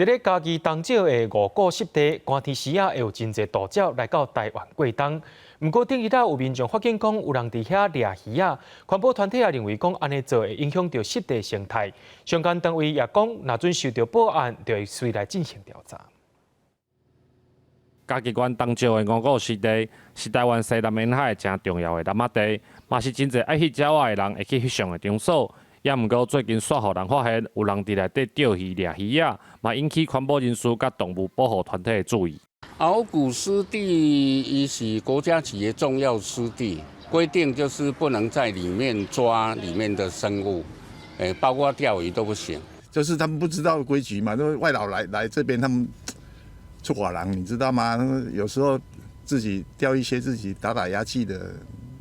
佇咧嘉義東石的五股濕地，寒天時仔會有真濟渡鳥來到台灣過冬。毋過頂日仔有民眾發現講有人佇遐掠魚仔，環保團體也認為講按呢做會影響著濕地生態。相關單位也講，若準收著報案，就會隨來進行調查。嘉義縣東石的五股濕地是台灣西南沿海誠重要的艦仔地，嘛是真濟愛翕鳥仔的人會去翕相的場所。也毋過最近煞予人發現有人佇內底釣魚掠魚仔，嘛引起環保人士佮動物保護團體的注意。鰲鼓濕地伊是國家級的重要濕地，規定就是不能在裡面抓裡面的生物，包括釣魚都不行。就是他們不知道規矩嘛，因為外勞來來這邊，他們出外人，你知道嗎？有時候自己釣一些自己打打牙祭的，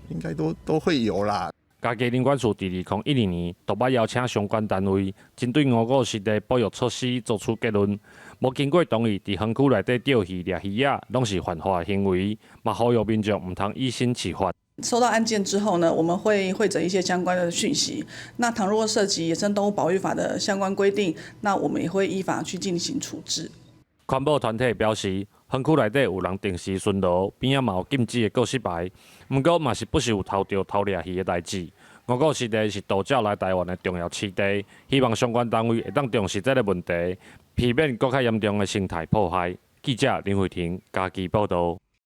應該都會有啦。嘉義林管處佇2012年就捌邀請相關單位，針對五股濕地保育措施作出結論。無經過同意，佇園區內底釣魚掠魚仔，攏是犯法的行為，嘛呼籲民眾毋通以身試法。收到案件之後呢，我們會彙整一些相關的訊息。那倘若涉及野生動物保育法的相關規定，那我們也會依法去進行處置。環保團體表示，園區內底有人定時巡邏，邊仔嘛有禁止的告示牌，毋過嘛是不時有偷釣、偷掠魚的代誌。五股濕地是渡鳥來台灣的重要棲地，希望相關單位會當重視這个問題，避免閣較嚴重的生態破壞。記者林慧婷嘉義報導。